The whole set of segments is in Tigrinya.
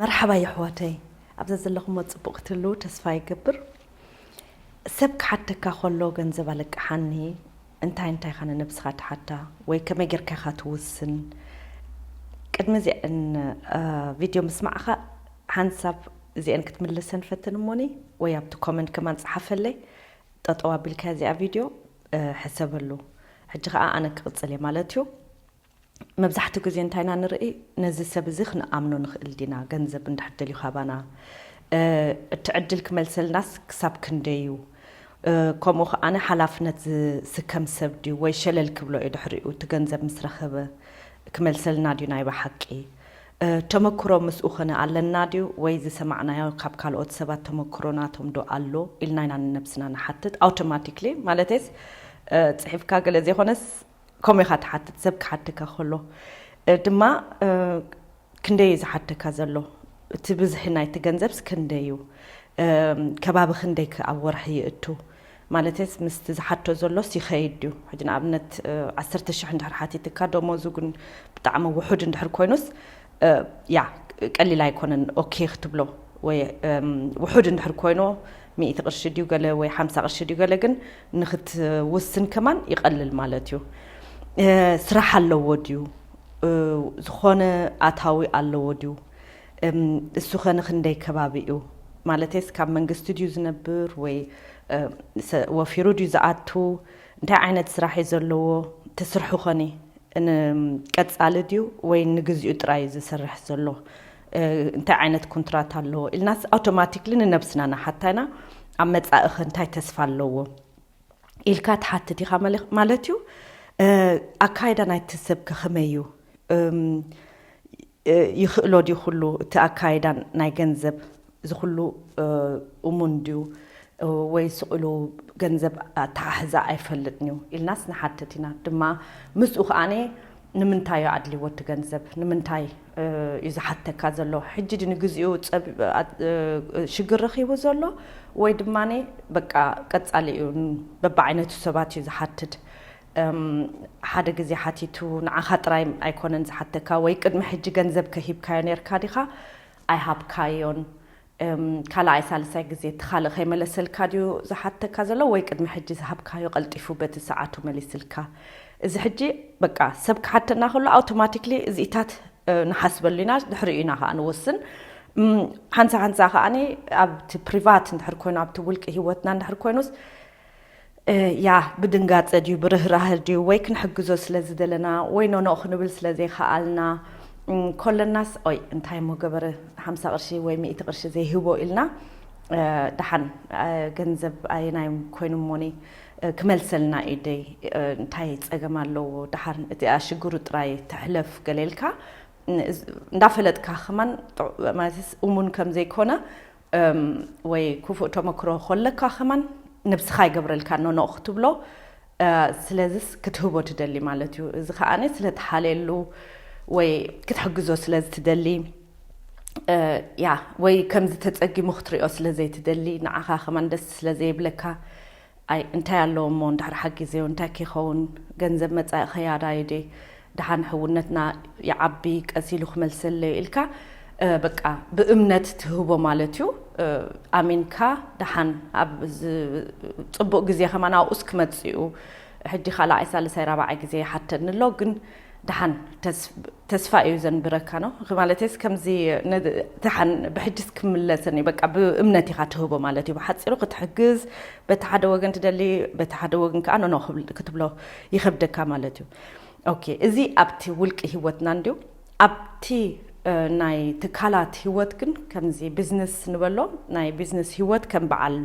መርሓባ የሕዋተይ፣ ኣብዛ ዘለኹሞ ጽቡቕ ክትህልዉ ተስፋ ይገብር። ሰብ ክሓተካ ከሎ ገንዘብ ኣለቅሓኒ፣ እንታይ እንታይ ኸነ ነብስኻ ትሓታ ወይ ከመይ ጌርካ ኢኻ ትውስን? ቅድሚ እዚአን ቪድዮ ምስማዕኻ ሓንሳብ እዚአን ክትምልሰን ፈትን እሞኒ፣ ወይ ኣብቲ ኮመንት ከማን ጸሓፈለይ። ጠጠው ኣቢልካ እዚኣ ቪድዮ ሕሰበሉ። ሕጂ ኸኣ ኣነ ክቕጽል እየ ማለት እዩ። መብዛሕትኡ ግዜ እንታይ ኢና ንርኢ? ነዚ ሰብ እዚ ክንኣምኖ ንኽእል ዲና? ገንዘብ እንድሕር ደልዩ ካባና እቲ ዕድል ክመልሰልናስ ክሳብ ክንደይ እዩ? ከምኡ ከዓነ ሓላፍነት ዝስከም ሰብ ድዩ ወይ ሸለል ክብሎ እዩ ድሕሪኡ እቲ ገንዘብ ምስ ረኸበ ክመልሰልና ድዩ ናይ ብሓቂ? ተመክሮ ምስኡ ኸነ ኣለና ድዩ ወይ ዝሰማዕናዮ ካብ ካልኦት ሰባት ተመክሮ ናቶም ዶ ኣሎ ኢልና ኢና ንነብስና ንሓትት። ኣውቶማቲክሊ ማለተይስ ጽሒፍካ ገለ ዘይኮነስ ከምኡ ኢኻ ትሓትት፣ ሰብ ክሓተካ ከሎ ድማ ክንደይ እዩ ዝሓተካ ዘሎ፣ እቲ ብዝሒ ናይቲ ገንዘብስ ክንደይ እዩ፣ ከባቢ ክንደይ ከ ኣብ ወርሒ ይእቱ? ማለተይስ ምስቲ ዝሓቶ ዘሎስ ይኸይድ ድዩ? ሕጂ ንኣብነት ዓሰርተ ሽሕ እንድሕር ሓቲትካ ደሞዙ ግን ብጣዕሚ ውሑድ እንድሕር ኮይኑስ ያ ቀሊል ኣይኮነን። ኦኬ ክትብሎ ወይ ውሑድ እንድሕር ኮይኖ ሚእቲ ቅርሺ ድዩ ገለ ወይ ሓምሳ ቅርሺ ድዩ ገለ ግን ንክትውስን ከማን ይቐልል ማለት እዩ። ስራሕ ኣለዎ ድዩ? ዝኾነ ኣታዊ ኣለዎ ድዩ? እሱ ኸ ንክንደይ ከባቢ እዩ? ማለተይስ ካብ መንግስቲ ድዩ ዝነብር ወይ ወፊሩ ድዩ ዝኣቱ? እንታይ ዓይነት ስራሕ እዩ ዘለዎ? እቲ ስርሑ ኸኒ ቀጻሊ ድዩ ወይ ንግዚኡ ጥራይ እዩ ዝሰርሕ ዘሎ? እንታይ ዓይነት ኮንትራት ኣለዎ ኢልናስ ኣውቶማቲክሊ ንነብስና ንሓታ ኢና። ኣብ መጻኢ ኸ እንታይ ተስፋ ኣለዎ ኢልካ ትሓትት ኢኻ ማለት እዩ። ኣካይዳ ናይቲ ሰብ ከ ከመይ እዩ? ይኽእሎ ድዩ ኩሉ እቲ ኣካይዳ ናይ ገንዘብ እዚ ኩሉ እሙን ድዩ ወይ ስቕ ኢሉ ገንዘብ ኣተሓሕዛ ኣይፈልጥን እዩ ኢልናስ ንሓትት ኢና። ድማ ምስኡ ከዓነ ንምንታይ እዩ ኣድልዎ እቲ ገንዘብ? ንምንታይ እዩ ዝሓተካ ዘሎ? ሕጂ ድዩ ንግዚኡ ሽግር ረኺቡ ዘሎ ወይ ድማ በቃ ቀጻሊ እዩ? በብዓይነቱ ሰባት እዩ ዝሓትት። ሓደ ግዜ ሓቲቱ ንዓኻ ጥራይ ኣይኮነን ዝሓተካ ወይ ቅድሚ ሕጂ ገንዘብ ከሂብካዮ ነርካ ዲኻ ኣይሃብካዮን ካልኣይ ሳልሳይ ግዜ እቲ ካልእ ከይመለሰልካ ድዩ ዝሓተካ ዘሎ ወይ ቅድሚ ሕጂ ዝሃብካዮ ቀልጢፉ በቲ ሰዓቱ መሊስልካ? እዚ ሕጂ በቃ ሰብ ክሓተና ከሎ ኣውቶማቲክሊ እዚኢታት ንሓስበሉ ኢና፣ ድሕሪኡ ኢና ከዓ ንወስን። ሓንሳ ሓንሳ ከዓ ኣብቲ ፕሪቫት እንድሕር ኮይኑ ኣብቲ ውልቂ ህይወትና እንድሕር ኮይኑስ ያ ብድንጋጸ ድዩ ብርህራህ ድዩ ወይ ክንሕግዞ ስለ ዝደለና ወይ ኖኖ ክንብል ስለ ዘይከኣልና ኮለናስ ኦይ እንታይ ሞ ገበረ ሓምሳ ቅርሺ ወይ ሚእቲ ቅርሺ ዘይህቦ ኢልና ደሓን ገንዘብ ኣየናይ ኮይኑ ሞኒ ክመልሰልና እዩ ደይ እንታይ ጸገም ኣለዎ ደሓን እቲ ኣሽግሩ ጥራይ ትሕለፍ ገለ ኢልካ እንዳፈለጥካ ከማን ማለትስ እሙን ከም ዘይኮነ ወይ ክፉእ ተመክሮ ከለካ ከማን ነብስኻ ይገብረልካ ኖኖ ክትብሎ ስለዚስ ክትህቦ ትደሊ ማለት እዩ። እዚ ከዓነ ስለትሓልየሉ ወይ ክትሕግዞ ስለዝትደሊ ያ ወይ ከምዚ ተጸጊሙ ክትሪኦ ስለዘይትደሊ ንዓኻ ከማን ደስ ስለዘይብለካ ኣይ እንታይ ኣለዎ እሞ እንድሕር ሓጊዘዮ እንታይ ከይኸውን ገንዘብ መጻኢ ከያዳይደ ደሓን ሕውነትና ይዓቢ ቀስ ኢሉ ክመልሰለዩ ኢልካ በቃ ብእምነት ትህቦ ማለት እዩ። ኣሚንካ ደሓን ኣብ ጽቡቕ ግዜ ከማን ኣብኡስ ክመጽእ እዩ። ሕጂ ካልኣይ ሳልሳይ ራብዓይ ግዜ ይሓተኒ ኣሎ ግን ደሓን ተስፋ እዩ ዘንብረካ ነው ማለትስ ከምዚ ደሓን ብሕጅስ ክምለሰኒ በቃ ብእምነት ኢኻ ትህቦ ማለት እዩ። ብሓፂሩ ክትሕግዝ በቲ ሓደ ወገን ትደሊ በቲ ሓደ ወገን ከዓ ኖኖ ክትብሎ ይኸብደካ ማለት እዩ። ኦኬ እዚ ኣብቲ ውልቂ ህይወትና እንድዩ። ኣብቲ ናይ ትካላት ህይወት ግን ከምዚ ቢዝነስ ንበሎ ናይ ቢዝነስ ህይወት ከም በዓል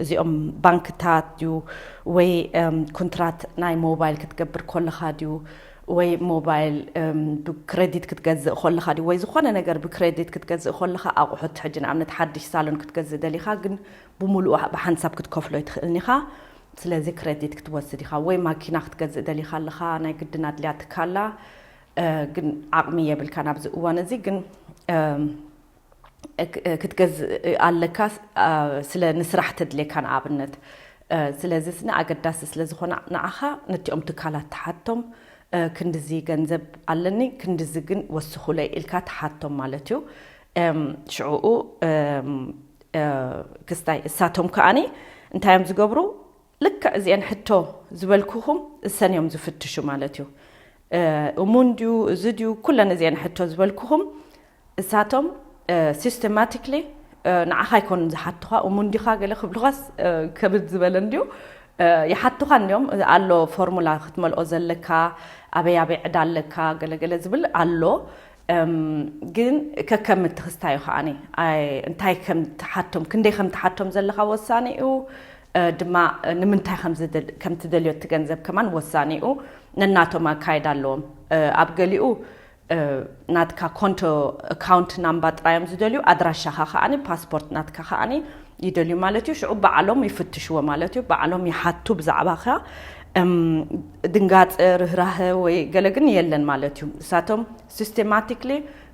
እዚኦም ባንክታት ድዩ ወይ ኮንትራት ናይ ሞባይል ክትገብር ከለኻ ድዩ ወይ ሞባይል ብክሬዲት ክትገዝእ ከለኻ ድዩ ወይ ዝኾነ ነገር ብክሬዲት ክትገዝእ ከለኻ ኣቑሑት ሕጂ ንኣብነት ሓድሽ ሳሎን ክትገዝእ ደሊኻ ግን ብምሉኡ ብሓንሳብ ክትከፍሎ ኣይትኽእልን ኢኻ። ስለዚ ክሬዲት ክትወስድ ኢኻ ወይ ማኪና ክትገዝእ ደሊኻ ኣለኻ ናይ ግድን ኣድልያትካ ኣላ ግን ዓቕሚ የብልካ ናብዚ እዋን እዚ ግን ክትገዝእ ኣለካ ስለ ንስራሕ ተድልየካ ንኣብነት ስለዚ ስኒ ኣገዳሲ ስለ ዝኾነ ንዓኻ ነቲኦም ትካላት ትሓቶም ክንድዚ ገንዘብ ኣለኒ ክንድዚ ግን ወስኹለይ ኢልካ ትሓቶም ማለት እዩ። ሽዕኡ ክስታይ እሳቶም ከኣኒ እንታይ እዮም ዝገብሩ? ልክዕ እዚአን ሕቶ ዝበልኩኹም እሰን እዮም ዝፍትሹ ማለት እዩ። እሙን ድዩ፣ እዚ ድዩ፣ ኩለን እዚአን ሕቶ ዝበልኩኹም እሳቶም ሲስተማቲክሊ ንዓኻ ኣይኮኑን ዝሓትኻ። እሙን ዲኻ ገለ ክብልኻስ ከብድ ዝበለ እንድዩ። ይሓትኻ እንዲዮም ኣሎ፣ ፎርሙላ ክትመልኦ ዘለካ፣ ኣበይ ኣበይ ዕዳ ኣለካ፣ ገለገለ ዝብል ኣሎ። ግን ከከም እቲ ክስታዩ ከዓኒ እንታይ ከም ትሓቶም፣ ክንደይ ከም ትሓቶም ዘለኻ ወሳኒ እዩ። ድማ ንምንታይ ከም ትደልዮ እቲ ገንዘብ ከማን ወሳኒ እዩ። ነናቶም ኣካይዳ ኣለዎም። ኣብ ገሊኡ ናትካ ኮንቶ ኣካውንት ናምባ ጥራዮም ዝደልዩ፣ ኣድራሻኻ ከዓኒ ፓስፖርት ናትካ ከዓኒ ይደልዩ ማለት እዩ። ሽዑ ባዕሎም ይፍትሽዎ ማለት እዩ። ባዕሎም ይሓቱ ብዛዕባኻ። ድንጋፀ፣ ርህራሀ ወይ ገለ ግን የለን ማለት እዩ። እሳቶም ሲስተማቲክሊ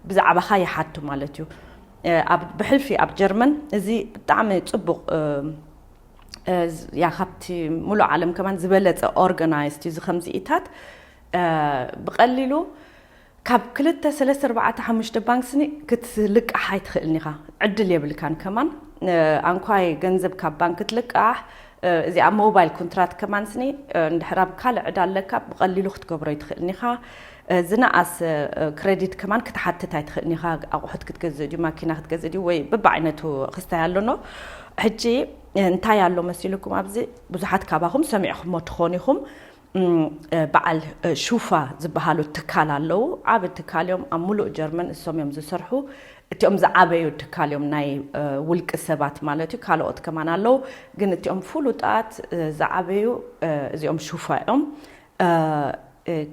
ብዛዕባኻ ይሓቱ ማለት እዩ። ብሕልፊ ኣብ ጀርመን እዚ ብጣዕሚ ፅቡቕ ያ፣ ካብቲ ሙሉእ ዓለም ከማን ዝበለፀ ኦርጋናይዝድ እዩ። እዚ ከምዚኢታት ብቐሊሉ ካብ ክልተ ሰለስተ ኣርባዕተ ሓሙሽተ ባንክ ስኒ ክትልቃሕ ኣይትኽእልን ኢኻ። ዕድል የብልካን ከማን። ኣንኳይ ገንዘብ ካብ ባንክ ክትልቃሕ፣ እዚኣ ሞባይል ኮንትራት ከማን ስኒ እንድሕር ኣብ ካልእ ዕዳ ኣለካ ብቐሊሉ ክትገብሮ ኣይትኽእልን ኢኻ። ዝነኣስ ክሬዲት ከማን ክትሓትት ኣይትኽእልን ኢኻ። ኣቑሑት ክትገዝእ ድዩ፣ ማኪና ክትገዝእ ድዩ፣ ወይ በብዓይነቱ ክስታይ ኣሎኖ። ሕጂ እንታይ ኣሎ መሲልኩም? ኣብዚ ብዙሓት ካባኹም ሰሚዕኹሞ ትኾኑ ኢኹም። በዓል ሹፋ ዝበሃሉ ትካል ኣለዉ። ዓብ ትካል እዮም፣ ኣብ ሙሉእ ጀርመን እሶም እዮም ዝሰርሑ። እቲኦም ዝዓበዩ ትካል እዮም፣ ናይ ውልቂ ሰባት ማለት እዩ። ካልኦት ከማን ኣለዉ፣ ግን እቲኦም ፍሉጣት ዝዓበዩ እዚኦም ሹፋ እዮም።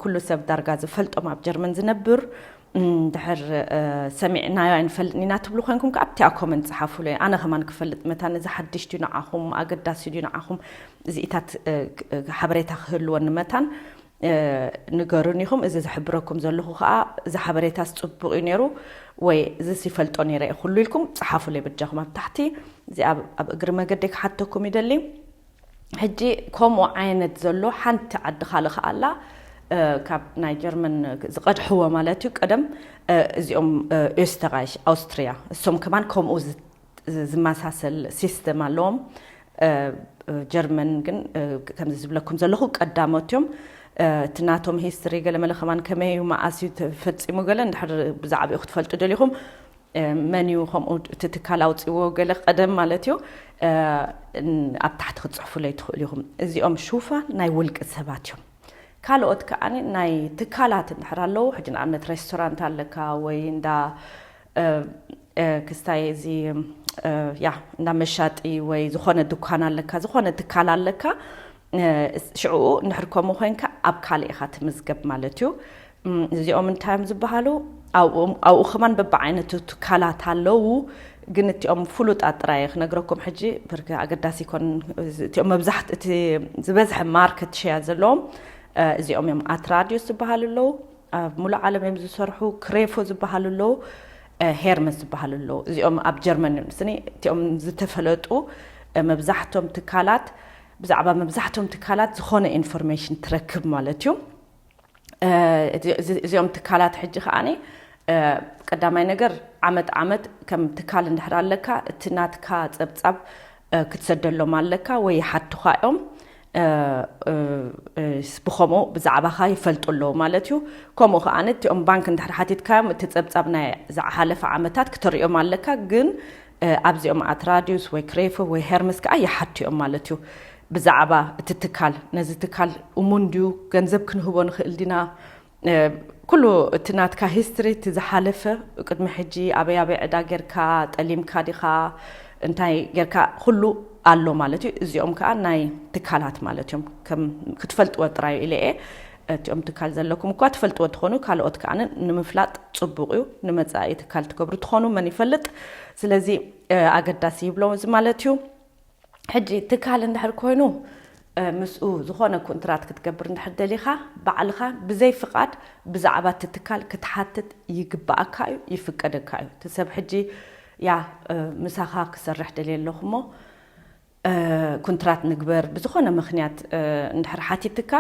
ኩሉ ሰብ ዳርጋ ዝፈልጦም ኣብ ጀርመን ዝነብር። ድሕር ሰሚዕናዮ ኣይንፈልጥን ኢና ትብሉ ኮንኩም ከ ኣብቲኣ ኮመንት ጸሓፉለይ። ኣነ ከማን ክፈልጥ መታን፣ እዚ ሓድሽ ድዩ ንዓኹም፣ ኣገዳሲ ድዩ ንዓኹም፣ እዚኢታት ሓበሬታ ክህልወኒ መታን ንገሩን ኢኹም። እዚ ዝሕብረኩም ዘለኹ ከኣ እዚ ሓበሬታስ ጽቡቕ እዩ ነይሩ ወይ እዚስ ይፈልጦ ነይረ እየ ኩሉ ኢልኩም ጸሓፉለይ በጃኹም ኣብ ታሕቲ። እዚ ኣብ እግሪ መገደይ ክሓተኩም ይደሊ። ሕጂ ከምኡ ዓይነት ዘሎ ሓንቲ ዓዲ ካልእ ከኣላ ካብ ናይ ጀርመን ዝቐድሕዎ ማለት እዩ። ቀደም እዚኦም ኦስተራይሽ፣ ኣውስትሪያ፣ እሶም ከማን ከምኡ ዝመሳሰል ሲስተም ኣለዎም። ጀርመን ግን ከምዚ ዝብለኩም ዘለኹ ቀዳሞት እዮም። እቲ ናቶም ሂስትሪ ገለመለ ከማን ከመይ እዩ፣ መኣስ እዩ ተፈጺሙ ገለ እንድሕር ብዛዕባኡ ክትፈልጡ ደሊኹም መን እዩ ከምኡ እቲ ትካል ኣውፅዎ ገለ ቀደም ማለት እዩ። ኣብ ታሕቲ ክትፅሕፉለይ ትኽእሉ ኢኹም። እዚኦም ሹፋ ናይ ውልቂ ሰባት እዮም። ካልኦት ከዓኒ ናይ ትካላት እንድሕር ኣለዉ፣ ሕጂ ንኣብነት ሬስቶራንት ኣለካ ወይ እንዳ ክስታይ እዚ ያ እንዳ መሻጢ ወይ ዝኾነ ድኳን ኣለካ፣ ዝኾነ ትካል ኣለካ። ሽዕኡ እንድሕር ከምኡ ኮይንካ ኣብ ካልእ ኢኻ ትምዝገብ ማለት እዩ። እዚኦም እንታይ እዮም ዝበሃሉ? ኣብኡ ከማን በብዓይነቱ ትካላት ኣለዉ፣ ግን እቲኦም ፍሉጣት ጥራይ ክነግረኩም ሕጂ ብርክ ኣገዳሲ ይኮን። እቲኦም መብዛሕት እቲ ዝበዝሐ ማርኬት ሸያ ዘለዎም እዚኦም እዮም። ኣትራዲዮስ ዝበሃሉ ኣለዉ፣ ኣብ ሙሉእ ዓለም እዮም ዝሰርሑ። ክሬፎ ዝበሃሉ ኣለዉ፣ ሄርመስ ዝበሃሉ ኣለዉ። እዚኦም ኣብ ጀርመን እዮም። ስኒ እቲኦም ዝተፈለጡ መብዛሕቶም ትካላት፣ ብዛዕባ መብዛሕቶም ትካላት ዝኾነ ኢንፎርሜሽን ትረክብ ማለት እዩ። እዚኦም ትካላት ሕጂ ከዓኒ ቀዳማይ ነገር ዓመት ዓመት ከም ትካል እንድሕር ኣለካ እቲ ናትካ ጸብጻብ ክትሰደሎም ኣለካ ወይ ይሓቱኻ እዮም። ብኸምኡ ብዛዕባኻ ይፈልጡ ኣለዉ ማለት እዩ። ከምኡ ከዓኒ እቲኦም ባንክ እንድሕር ሓቲትካዮም እቲ ጸብጻብ ናይ ዝሓለፈ ዓመታት ክተርእዮም ኣለካ። ግን ኣብዚኦም ኣትራዲዩስ ወይ ክሬፎ ወይ ሄርምስ ከዓ ይሓቱ እዮም ማለት እዩ። ብዛዕባ እቲ ትካል፣ ነዚ ትካል እሙን ድዩ፣ ገንዘብ ክንህቦ ንኽእል ዲና፣ ኩሉ እቲ ናትካ ሂስትሪ፣ እቲ ዝሓለፈ ቅድሚ ሕጂ ኣበይ ኣበይ ዕዳ ጌርካ፣ ጠሊምካ ዲኻ፣ እንታይ ጌርካ፣ ኩሉ ኣሎ ማለት እዩ። እዚኦም ከዓ ናይ ትካላት ማለት እዮም። ከም ክትፈልጥዎ ጥራይ ኢለ እየ። እቲኦም ትካል ዘለኩም እኳ ትፈልጥዎ ትኾኑ፣ ካልኦት ከዓ ንምፍላጥ ጽቡቕ እዩ። ንመጻኢ ትካል ትገብሩ ትኾኑ መን ይፈልጥ። ስለዚ ኣገዳሲ ይብሎ እዚ ማለት እዩ። ሕጂ ትካል እንድሕር ኮይኑ ምስኡ ዝኾነ ኮንትራት ክትገብር እንድሕር ደሊኻ፣ ባዕልኻ ብዘይ ፍቓድ ብዛዕባ እቲ ትካል ክትሓትት ይግብኣካ እዩ፣ ይፍቀደካ እዩ። እቲ ሰብ ሕጂ ያ ምሳኻ ክሰርሕ ደልየ ኣለኹ እሞ ኮንትራት ንግበር ብዝኾነ ምኽንያት እንድሕር ሓቲትካ፣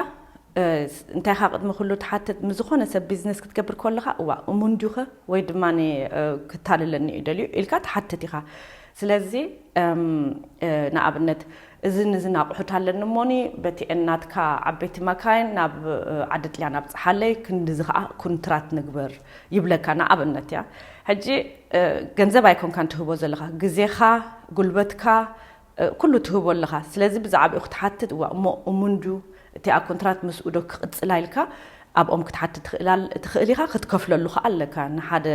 እንታይ ካ ቅድሚ ኩሉ ትሓትት? ምስ ዝኾነ ሰብ ቢዝነስ ክትገብር ከለኻ፣ እዋ እሙን ድዩኸ ወይ ድማ ክታልለኒ እዩ ደልዩ ኢልካ ትሓትት ኢኻ። ስለዚ ንኣብነት፣ እዝን እዝን ኣቑሑት ኣለኒ እሞኒ፣ በቲ ናትካ ዓበይቲ መካይን ናብ ዓዲ ጥልያን ኣብፅሓለይ፣ ክንድዚ ከዓ ኩንትራት ንግበር ይብለካ፣ ንኣብነት እያ። ሕጂ ገንዘብ ኣይኮንካን ትህቦ ዘለኻ፣ ግዜኻ፣ ጉልበትካ፣ ኩሉ ትህቦ ኣለኻ። ስለዚ ብዛዕባኡ ክትሓትት፣ እዋ እሞ እሙን ድዩ እቲ ኣብ ኮንትራት ምስኡ ዶ ክቕፅላ ኢልካ ኣብኦም ክትሓትት ትኽእል ኢኻ። ክትከፍለሉ ከዓ ኣለካ። ንሓደ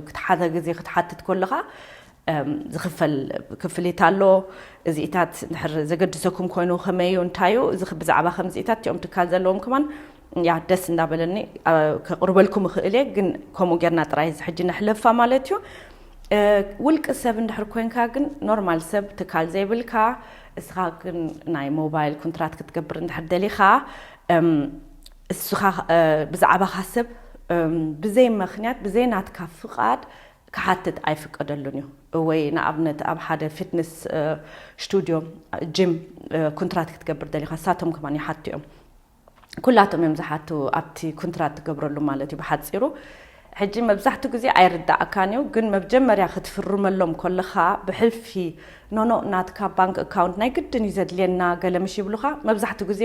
ክትሓተ ግዜ ክትሓትት ከለኻ ዝኽፈል ክፍሊት ኣሎ። እዚኢታት ድሕር ዘገድሰኩም ኮይኑ ከመይ እዩ፣ እንታይ እዩ፣ እዚ ብዛዕባ ከምዚኢታት እቲኦም ትካል ዘለዎም ከማን ያ ደስ እንዳበለኒ ከቕርበልኩም እኽእል እየ። ግን ከምኡ ጌርና ጥራይ እዚ ሕጂ ነሕለፋ ማለት እዩ። ውልቂ ሰብ እንድሕር ኮንካ ግን፣ ኖርማል ሰብ ትካል ዘይብልካ፣ እስኻ ግን ናይ ሞባይል ኮንትራት ክትገብር እንድሕር ደሊኻ፣ እስኻ ብዛዕባኻ ሰብ ብዘይ ምኽንያት ብዘይ ናትካ ፍቓድ ክሓትት ኣይፍቀደሉን እዩ። ወይ ንኣብነት ኣብ ሓደ ፊትነስ ስቱድዮ፣ ጅም፣ ኮንትራት ክትገብር ደሊኻ፣ እሳቶም ከማን ይሓቱ እዮም። ኩላቶም እዮም ዝሓቱ ኣብቲ ኩንትራት ትገብረሉ ማለት እዩ ብሓፂሩ። ሕጂ መብዛሕትኡ ግዜ ኣይርዳእካን እዩ፣ ግን መጀመርያ ክትፍርመሎም ከለኻ ብሕልፊ ኖኖ ናትካ ባንክ ኣካውንት ናይ ግድን እዩ ዘድልየና ገለ ምሽ ይብሉኻ። መብዛሕትኡ ግዜ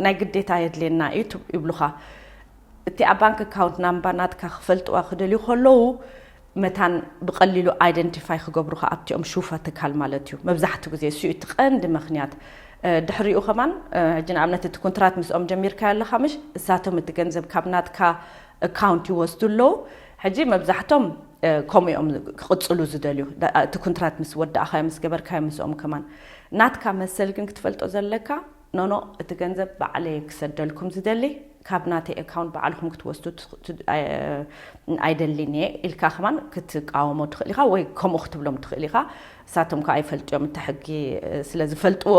ናይ ግዴታ የድልየና እዩ ይብሉኻ። እቲ ኣብ ባንክ ኣካውንት ናምባ ናትካ ክፈልጥዋ ክደልዩ ከለዉ መታን ብቐሊሉ ኣይደንቲፋይ ክገብሩኻ ኣብቲኦም ሹፋ ትካል ማለት እዩ። መብዛሕትኡ ግዜ እሱ እቲ ቀንዲ ምኽንያት። ድሕሪኡ ከማን ሕጂ ንኣብነት እቲ ኮንትራት ምስኦም ጀሚርካ ኣለኻ ምሽ፣ እሳቶም እቲ ገንዘብ ካብ ናትካ ኣካውንት ይወስዱ ኣለዉ። ሕጂ መብዛሕቶም ከምኡ እዮም ክቕፅሉ ዝደልዩ። እቲ ኮንትራት ምስ ወዳእኻዮ ምስ ገበርካዮ ምስኦም ከማን ናትካ መሰል ግን ክትፈልጦ ዘለካ፣ ኖኖ እቲ ገንዘብ ባዕለየ ክሰደልኩም ዝደሊ፣ ካብ ናተይ ኣካውንት ባዕልኹም ክትወስዱ ኣይደሊን እየ ኢልካ ከማን ክትቃወሞ ትኽእል ኢኻ፣ ወይ ከምኡ ክትብሎም ትኽእል ኢኻ። እሳቶም ከ ኣይፈልጥዮም፣ እቲ ሕጊ ስለ ዝፈልጥዎ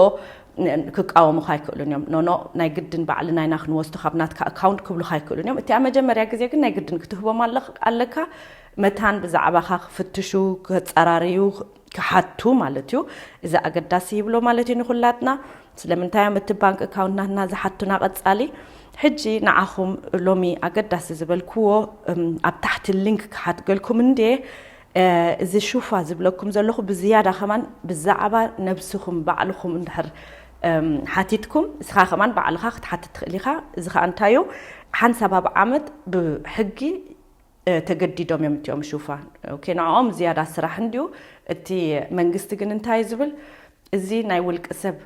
ክቃወሙኻ ኣይክእሉን እዮም። ኖኖ ናይ ግድን ባዕልናይና ክንወስዶ ካብ ናትካ ኣካውንት ክብሉኻ ኣይክእሉን እዮም። እቲኣ መጀመርያ ግዜ ግን ናይ ግድን ክትህቦም ኣለካ። መታን ብዛዕባኻ ክፍትሹ፣ ከፀራርዩ፣ ክሓቱ ማለት እዩ። እዚ ኣገዳሲ ይብሎ ማለት እዩ ንኹላትና። ስለምንታይ እዮም እቲ ባንክ ኣካውንት ናትና ዝሓቱና? ቀጻሊ ሕጂ ንዓኹም ሎሚ ኣገዳሲ ዝበልክዎ ኣብ ታሕቲ ሊንክ ክሓትገልኩም እንዴ። እዚ ሹፋ ዝብለኩም ዘለኹ ብዝያዳ ከማን ብዛዕባ ነብስኹም ባዕልኹም እንድሕር ሓቲትኩም፣ እስኻ ከማን ባዕልኻ ክትሓትት ትኽእል ኢኻ። እዚ ኸዓ እንታይ እዩ? ሓንሳብ ኣብ ዓመት ብሕጊ ተገዲዶም እዮም እቲኦም ሹፋን። ኦኬ፣ ንዕኦም ዝያዳ ስራሕ እንድዩ። እቲ መንግስቲ ግን እንታይ ዝብል፣ እዚ ናይ ውልቂ ሰብ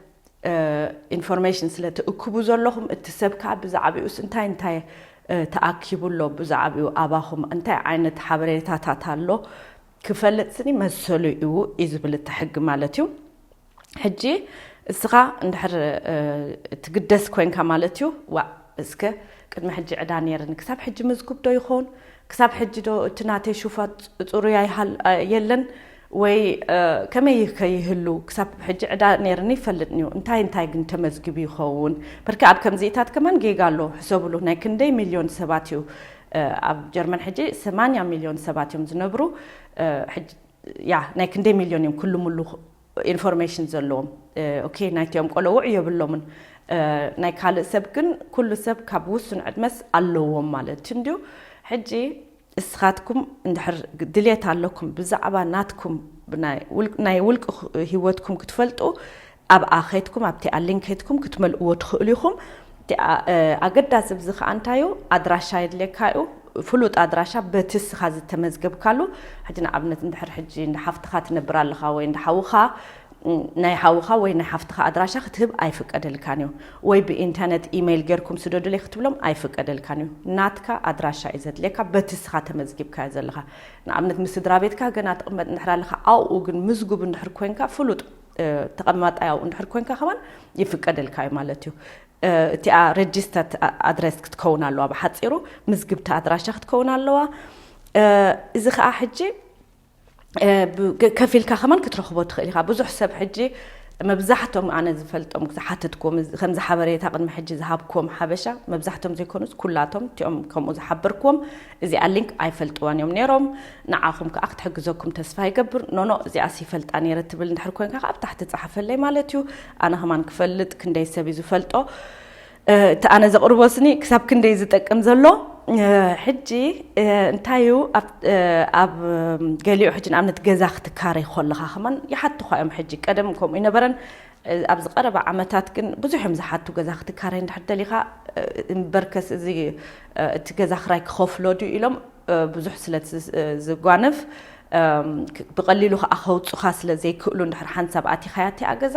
ኢንፎርሜሽን ስለ ትእክቡ ዘለኹም፣ እቲ ሰብ ከዓ ብዛዕባኡስ እንታይ እንታይ ተኣኪቡ ኣሎ፣ ብዛዕባኡ ኣባኹም እንታይ ዓይነት ሓበሬታታት ኣሎ ክፈልጥ ስኒ መሰሉ እዩ እዩ ዝብል እቲ ሕጊ ማለት እዩ። ሕጂ እስኻ እንድሕር ትግደስ ኮንካ ማለት እዩ፣ ዋእ እስከ ቅድሚ ሕጂ ዕዳ ነይርኒ፣ ክሳብ ሕጂ ምዝጉብ ዶ ይኸውን? ክሳብ ሕጂ ዶ እቲ ናተይ ሹፋ ጽሩይ ኣይሃል የለን? ወይ ከመይ ከይህሉ? ክሳብ ሕጂ ዕዳ ነይርኒ ይፈልጥኒ እዩ፣ እንታይ እንታይ ግን ተመዝጊቡ ይኸውን? በርካ ኣብ ከምዚኢታት ከማን ጌጋ ኣሎ። ሕሰብሉ፣ ናይ ክንደይ ሚልዮን ሰባት እዩ ኣብ ጀርመን ሕጂ ሰማንያ ሚልዮን ሰባት እዮም ዝነብሩ። ያ ናይ ክንደይ ሚልዮን እዮም ክልምሉ ኢንፎርሜሽን ዘለዎም። ኦኬ፣ ናይቲኦም ቆለውዕ የብሎምን። ናይ ካልእ ሰብ ግን ኩሉ ሰብ ካብ ውሱን ዕድመስ ኣለዎም ማለት እንድዩ። ሕጂ እስኻትኩም እንድሕር ድልየት ኣለኩም ብዛዕባ ናትኩም ናይ ውልቂ ህይወትኩም ክትፈልጡ ኣብኣ ከይትኩም ኣብቲ ኣሊን ከይትኩም ክትመልእዎ ትኽእሉ ኢኹም። ኣገዳሲ ብዚ ከዓ እንታዩ ኣድራሻ የድልየካ እዩ። ፍሉጥ ኣድራሻ በቲ እስኻ ዝተመዝገብካሉ። ሕጂ ንኣብነት እንድሕር ሕጂ እንዳ ሓፍትኻ ትነብር ኣለኻ ወይ እንዳ ሓውኻ፣ ናይ ሓውኻ ወይ ናይ ሓፍትኻ ኣድራሻ ክትህብ ኣይፍቀደልካን እዩ። ወይ ብኢንተርነት ኢሜይል ጌርኩም ስደዱለይ ክትብሎም ኣይፍቀደልካን እዩ። ናትካ ኣድራሻ እዩ ዘድልየካ በቲ እስኻ ተመዝጊብካዮ ዘለኻ። ንኣብነት ምስ ስድራ ቤትካ ገና ትቕመጥ እንድሕር ኣለኻ ኣብኡ ግን ምዝጉብ እንድሕር ኮንካ ፍሉጥ ተቐማጣይ ኣብኡ እንድሕር ኮንካ ከማን ይፍቀደልካ እዩ ማለት እዩ። እቲኣ ረጅስተርድ ኣድረስ ክትከውን ኣለዋ፣ ብሓፂሩ ምዝግብቲ ኣድራሻ ክትከውን ኣለዋ። እዚ ከዓ ሕጂ ከፊልካ ከማን ክትረኽቦ ትኽእል ኢኻ። ብዙሕ ሰብ ሕጂ መብዛሕቶም ኣነ ዝፈልጦም ዝሓተትኩም ከምዚ ሓበሬታ ቅድሚ ሕጂ ዝሃብኩም ሓበሻ መብዛሕቶም ዘይኮኑስ ኩላቶም እቲኦም ከምኡ ዝሓበርኩም እዚኣ ሊንክ ኣይፈልጥዋን እዮም ነይሮም። ንዓኹም ከዓ ክትሕግዘኩም ተስፋ ይገብር። ኖኖ እዚኣስ ይፈልጣ ነይረ ትብል እንድሕር ኮንካ ከዓ ኣብ ታሕቲ ጸሓፈለይ ማለት እዩ። ኣነ ከማን ክፈልጥ ክንደይ ሰብ እዩ ዝፈልጦ። እቲ ኣነ ዘቕርቦ ስኒ ክሳብ ክንደይ ዝጠቅም ዘሎ ሕጂ እንታይ እዩ? ኣብ ገሊኡ ሕጂ ንኣብነት ገዛ ክትካረይ ከለኻ ከማን ይሓትኻ እዮም። ሕጂ ቀደም ከምኡ ይነበረን። ኣብዚ ቀረባ ዓመታት ግን ብዙሕ እዮም ዝሓቱ። ገዛ ክትካረይ እንድሕር ደሊኻ እምበርከስ እዚ እቲ ገዛ ክራይ ክኸፍሎ ድዩ ኢሎም ብዙሕ ስለ ዝጓነፍ ብቐሊሉ ከዓ ከውፁኻ ስለ ዘይክእሉ እንድሕር ሓንሳብ ኣቲኻያ እቲኣ ገዛ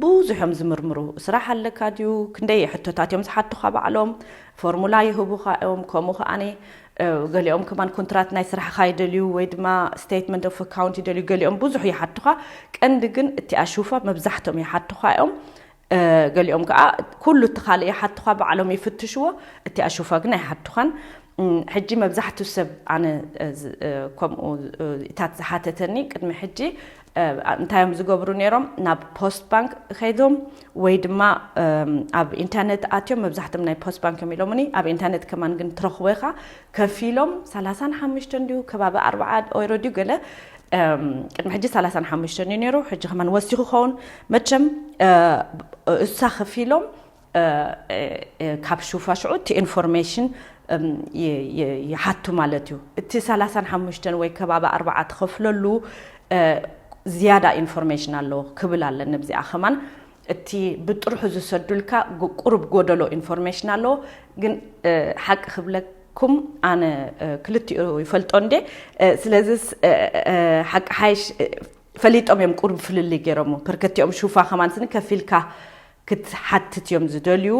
ብዙሕ እዮም ዝምርምሩ። ስራሕ ኣለካ ድዩ? ክንደይ ሕቶታት እዮም ዝሓቱኻ ባዕሎም። ፎርሙላ ይህቡኻ እዮም። ከምኡ ከዓኒ ገሊኦም ከማን ኮንትራት ናይ ስራሕኻ ይደልዩ ወይ ድማ ስቴትመንት ኦፍ ኣካውንት ይደልዩ። ገሊኦም ብዙሕ ይሓቱኻ። ቀንዲ ግን እቲኣ ሹፋ መብዛሕቶም ይሓቱኻ እዮም። ገሊኦም ከዓ ኩሉ እቲ ካልእ ይሓቱኻ፣ ባዕሎም ይፍትሽዎ። እቲኣ ሹፋ ግን ኣይሓቱኻን። ሕጂ መብዛሕትኡ ሰብ ኣነ ከምኡ ኢታት ዝሓተተኒ ቅድሚ ሕጂ እንታይ እዮም ዝገብሩ ነይሮም? ናብ ፖስት ባንክ ከይዶም ወይ ድማ ኣብ ኢንተርነት ኣትዮም። መብዛሕትም ናይ ፖስት ባንክ እዮም ኢሎምኒ። ኣብ ኢንተርነት ከማን ግን ትረኽቦ ኢኻ። ከፊሎም ሰላሳን ሓሙሽተን ድዩ ከባቢ ኣርባዓ ኦይሮ ድዩ ገለ ቅድሚ ሕጂ ሰላሳን ሓሙሽተን እዩ ነይሩ። ሕጂ ከማን ወሲኹ ኸውን። መቸም እሳ ከፊሎም ካብ ሹፋ ሽዑ እቲ ኢንፎርሜሽን ይሓቱ ማለት እዩ። እቲ ሰላሳን ሓሙሽተን ወይ ከባቢ ኣርባዓ ትኸፍለሉ ዝያዳ ኢንፎርሜሽን ኣለዎ ክብል ኣለኒ። ብዚኣ ከማን እቲ ብጥርሑ ዝሰዱልካ ቁሩብ ጎደሎ ኢንፎርሜሽን ኣለዎ። ግን ሓቂ ክብለኩም ኣነ ክልቲኡ ይፈልጦ እንዴ። ስለዚስ ሓቂ ሓይሽ ፈሊጦም እዮም ቁሩብ ፍልልይ ገይሮሞ። ፐርከቲኦም ሹፋ ከማን ስኒ ከፊልካ ክትሓትት እዮም ዝደልዩ።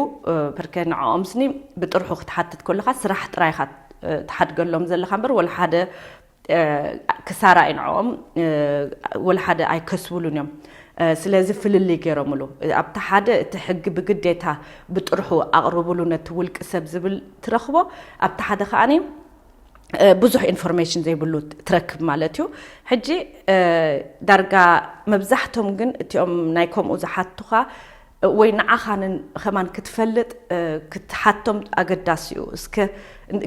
ፐርከ ንዕኦም ስኒ ብጥርሑ ክትሓትት ከለኻ ስራሕ ጥራይኻ ትሓድገሎም ዘለኻ እምበር ወላ ሓደ ክሳራ እዩ ንዕኦም። ወላ ሓደ ኣይከስብሉን እዮም። ስለዚ ፍልልይ ገይሮምሉ። ኣብቲ ሓደ እቲ ሕጊ ብግዴታ ብጥርሑ ኣቕርብሉ ነቲ ውልቂ ሰብ ዝብል ትረኽቦ። ኣብቲ ሓደ ከዓኒ ብዙሕ ኢንፎርሜሽን ዘይብሉ ትረክብ ማለት እዩ። ሕጂ ዳርጋ መብዛሕቶም ግን እቲኦም ናይ ከምኡ ዝሓቱኻ ወይ ንዓኻ ከማን ክትፈልጥ ክትሓቶም ኣገዳሲ እዩ። እስከ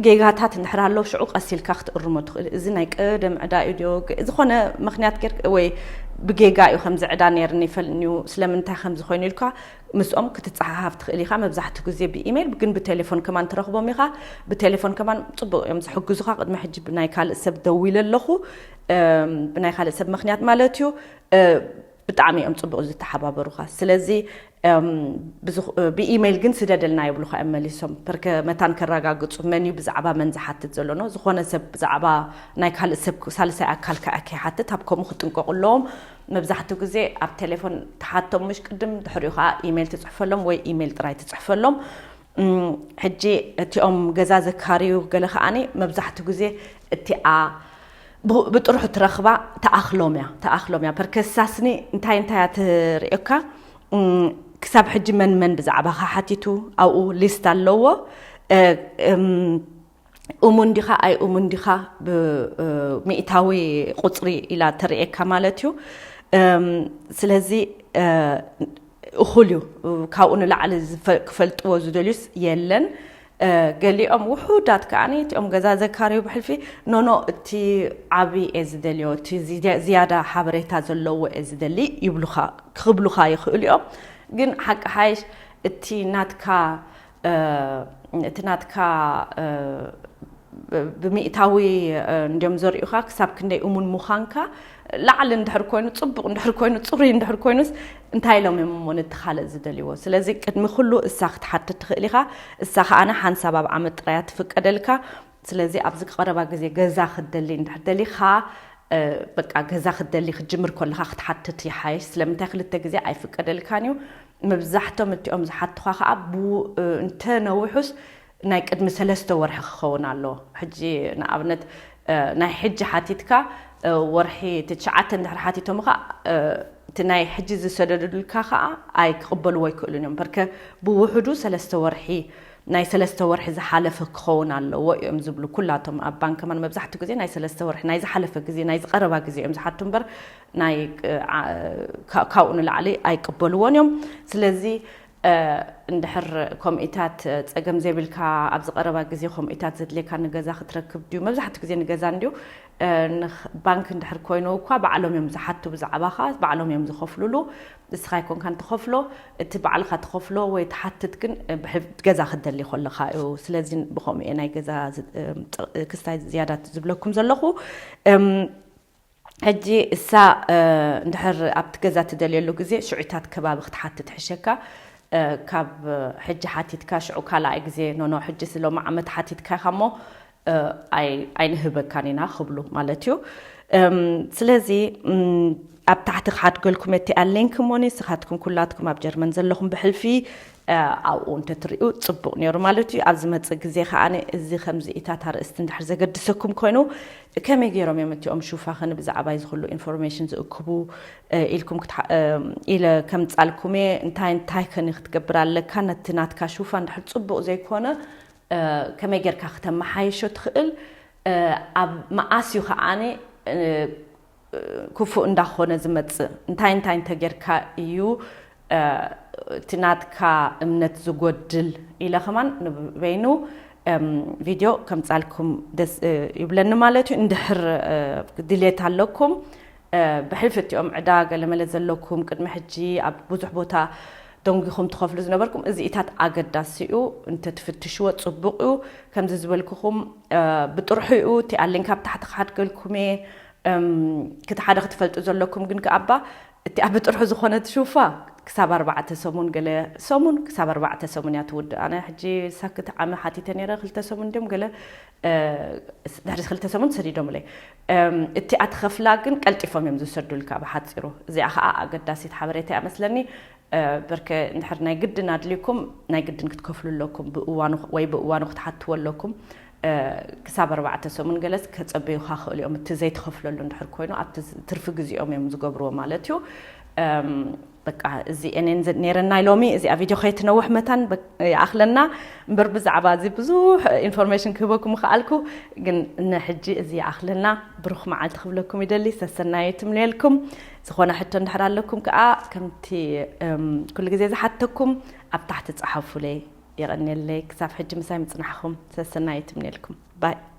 ጌጋታት እንድሕር ኣሎ ሽዑ ቀስ ኢልካ ክትእርሞ ትኽእል። እዚ ናይ ቀደም ዕዳ እዩ ድዮ ዝኾነ ምክንያት ጌር ወይ ብጌጋ እዩ ከምዚ ዕዳ ነይርኒ ይፈልኒ እዩ ስለምንታይ ከምዚ ኮይኑ ኢልካ ምስኦም ክትጸሓሓፍ ትኽእል ኢኻ። መብዛሕትኡ ግዜ ብኢሜይል ግን ብቴሌፎን ከማን ትረኽቦም ኢኻ። ብቴሌፎን ከማን ጽቡቕ እዮም ዝሕግዙኻ። ቅድሚ ሕጂ ብናይ ካልእ ሰብ ደዊለ ኣለኹ፣ ብናይ ካልእ ሰብ ምኽንያት ማለት እዩ። ብጣዕሚ እዮም ጽቡቕ ዝተሓባበሩኻ። ስለዚ ብኢሜይል ግን ስደደልና ይብሉኻ እዮም መሊሶም። ፐርከ መታን ከረጋግጹ መን እዩ ብዛዕባ መን ዝሓትት ዘሎ ነው። ዝኾነ ሰብ ብዛዕባ ናይ ካልእ ሰብ ሳልሳይ ኣካል ከኣ ከይሓትት ኣብ ከምኡ ክጥንቀቑ ኣለዎም። መብዛሕትኡ ግዜ ኣብ ቴሌፎን ትሓቶም ምሽ ቅድም ድሕሪኡ ከዓ ኢሜይል ትፅሕፈሎም ወይ ኢሜይል ጥራይ ትፅሕፈሎም። ሕጂ እቲኦም ገዛ ዘካርዩ ገለ ከዓኒ መብዛሕትኡ ግዜ እቲኣ ብጥርሑ ትረኽባ ተኣኽሎም እያ ተኣኽሎም እያ ፐርከሳስኒ እንታይ እንታይ እያ ትርእየካ። ክሳብ ሕጂ መን መን ብዛዕባኻ ሓቲቱ ኣብኡ ሊስት ኣለዎ። እሙን ዲኻ ኣይ እሙን ዲኻ ብሚእታዊ ቁፅሪ ኢላ ተርእየካ ማለት እዩ። ስለዚ እኹል እዩ። ካብኡ ንላዕሊ ክፈልጥዎ ዝደልዩስ የለን። ገሊኦም ውሑዳት ከዓኒ እቲኦም ገዛ ዘካርዩ ብሕልፊ ኖኖ እቲ ዓብዪ እየ ዝደልዮ፣ እቲ ዝያዳ ሓበሬታ ዘለዎ እየ ዝደሊ ይብሉኻ ክብሉኻ ይኽእሉ እዮም። ግን ሓቂ ሓይሽ እቲ ናትካ እቲ ናትካ ብሚእታዊ እንዲም ዘርእዩኻ ክሳብ ክንደይ እሙን ምዃንካ ላዕሊ እንድሕር ኮይኑ ፅቡቕ እንድሕር ኮይኑ ፅሩይ እንድሕር ኮይኑስ እንታይ ኢሎም እዮም እሞ ነቲ ካልእ ዝደልይዎ? ስለዚ ቅድሚ ኩሉ እሳ ክትሓትት ትኽእል ኢኻ። እሳ ከዓነ ሓንሳብ ኣብ ዓመት ጥራያ ትፍቀደልካ። ስለዚ ኣብዚ ቀረባ ግዜ ገዛ ክትደሊ እንድሕር ደሊኻ በቃ ገዛ ክትደሊ ክትጅምር ከለኻ ክትሓትት ይሓይሽ። ስለምንታይ ክልተ ግዜ ኣይፍቀደልካን እዩ። መብዛሕቶም እቲኦም ዝሓትኻ ከዓ እንተ ነዊሑስ ናይ ቅድሚ ሰለስተ ወርሒ ክኸውን ኣለዎ። ሕጂ ንኣብነት ናይ ሕጂ ሓቲትካ ወርሒ ትሽዓተ እንድሕር ሓቲቶምኻ እቲ ናይ ሕጂ ዝሰደዱልካ ከዓ ኣይክቕበልዎ ኣይክእሉን እዮም። በርከ ብውሕዱ ሰለስተ ወርሒ ናይ ሰለስተ ወርሒ ዝሓለፈ ክኸውን ኣለዎ እዮም ዝብሉ ኩላቶም ኣብ ባንክ ከማን መብዛሕትኡ ግዜ ናይ ሰለስተ ወርሒ ናይ ዝሓለፈ ግዜ ናይ ዝቐረባ ግዜ እዮም ዝሓቱ እምበር ናይ ካብኡ ንላዕሊ ኣይቅበልዎን እዮም። ስለዚ እንድሕር ከምኡታት ጸገም ዘይብልካ ኣብዚ ቀረባ ግዜ ከምኡታት ዘድልየካ ንገዛ ክትረክብ ድዩ? መብዛሕትኡ ግዜ ንገዛ እንድዩ። ባንክ እንድሕር ኮይኑ እኳ ባዕሎም እዮም ዝሓቱ ብዛዕባኻ፣ ባዕሎም እዮም ዝኸፍሉሉ። ንስኻ ኣይኮንካን ትኸፍሎ፣ እቲ ባዕልኻ ትኸፍሎ ወይ ትሓትት ግን ገዛ ክትደሊ ከለኻ እዩ። ስለዚ ብኸምኡ እየ ናይ ገዛ ክስታይ ዝያዳ ዝብለኩም ዘለኹ። ሕጂ እሳ እንድሕር ኣብቲ ገዛ ትደልየሉ ግዜ ሽዑታት ከባቢ ክትሓትት ትሕሸካ። ካብ ሕጂ ሓቲትካ ሽዑ ካልኣይ ግዜ ኖኖ ሕጂ ስለ ዓመት ሓቲትካ ኢኻ እሞ ኣይንህበካን ኢና ክብሉ ማለት እዩ። ስለዚ ኣብ ታሕቲ ክሓድገልኩም እቲኣ ሊንክ እሞኒ ስኻትኩም ኩላትኩም ኣብ ጀርመን ዘለኹም ብሕልፊ ኣብኡ እንተትሪኡ ጽቡቕ ነይሩ ማለት እዩ። ኣብ ዝመጽእ ግዜ ከኣ እዚ ከምዚ ኢታት ኣርእስቲ እንድሕር ዘገድሰኩም ኮይኑ ከመይ ገይሮም እዮም እቲኦም ሹፋኽን ብዛዕባይ ዝኽሉ ኢንፎርሜሽን ዝእክቡ ኢልኩም ኢለ ከምጻልኩም እየ። እንታይ እንታይ ከኒ ክትገብር ኣለካ ነቲ ናትካ ሹፋ እንድሕር ጽቡቕ ዘይኮነ ከመይ ጌርካ ክተመሓየሾ ትኽእል ኣብ መኣስ እዩ ከዓኒ ክፉእ እንዳኾነ ዝመጽእ እንታይ እንታይ እንተጌርካ እዩ እቲ ናትካ እምነት ዝጎድል ኢለ ከማን ንበይኑ ቪድዮ ከምጻልኩም ደስ ይብለኒ ማለት እዩ። እንድሕር ድሌት ኣለኩም ብሕልፊ እቲኦም ዕዳ ገለመለ ዘለኩም ቅድሚ ሕጂ ኣብ ብዙሕ ቦታ ደንጊኹም ትኸፍሉ ዝነበርኩም እዚኢታት ኣገዳሲ እዩ። እንተትፍትሽዎ ጽቡቕ እዩ። ከምዚ ዝበልኩኹም ብጥርሑ እዩ። እቲ ኣሊንክ ኣብ ታሕቲ ክሓድገልኩም እየ። ክቲ ሓደ ክትፈልጡ ዘለኩም ግን ከኣባ እቲኣ ብጥርሑ ዝኾነት ሹፋ ክሳብ ኣርባዕተ ሰሙን ገለ ሰሙን ክሳብ ኣርባዕተ ሰሙን እያ ትውድእ። ኣነ ሕጂ ሳክት ዓመ ሓቲተ ነይረ ክልተ ሰሙን ድዮም ገለ ድሕሪ ክልተ ሰሙን ሰዲዶምለይ። እቲኣ ትኸፍላ ግን ቀልጢፎም እዮም ዝሰዱልካ ብሓፂሩ። እዚኣ ከዓ ኣገዳሲት ሓበሬታ እያ መስለኒ። በርከ እንድሕር ናይ ግድን ኣድልዩኩም ናይ ግድን ክትከፍሉ ኣለኩም ብእዋኑ ወይ ብእዋኑ ክትሓትዎ ኣለኩም። ክሳብ ኣርባዕተ ሰሙን ገለስ ከጸበዩኻ ክእሉ እዮም። እቲ ዘይትኸፍለሉ እንድሕር ኮይኑ ኣብቲ ትርፊ ግዜኦም እዮም ዝገብርዎ ማለት እዩ። በቃ እዚ ኤኔን ነይረና ሎሚ እዚኣ ቪድዮ ከይትነውሕ መታን ይኣኽለና እምበር ብዛዕባ እዚ ብዙሕ ኢንፎርሜሽን ክህበኩም ምኽኣልኩ። ግን ንሕጂ እዚ ይኣኽለና። ብሩኽ መዓልቲ ክብለኩም ይደሊ። ሰሰናዩ ትምልየልኩም። ዝኾነ ሕቶ እንድሕር ኣለኩም ከዓ ከምቲ ኩሉ ግዜ ዝሓተኩም ኣብ ታሕቲ ጸሓፉለይ። የቐንየለይ ክሳብ ሕጂ ምሳይ ምጽናሕኹም። ሰሰናዩ ትምልየልኩም። ባይ።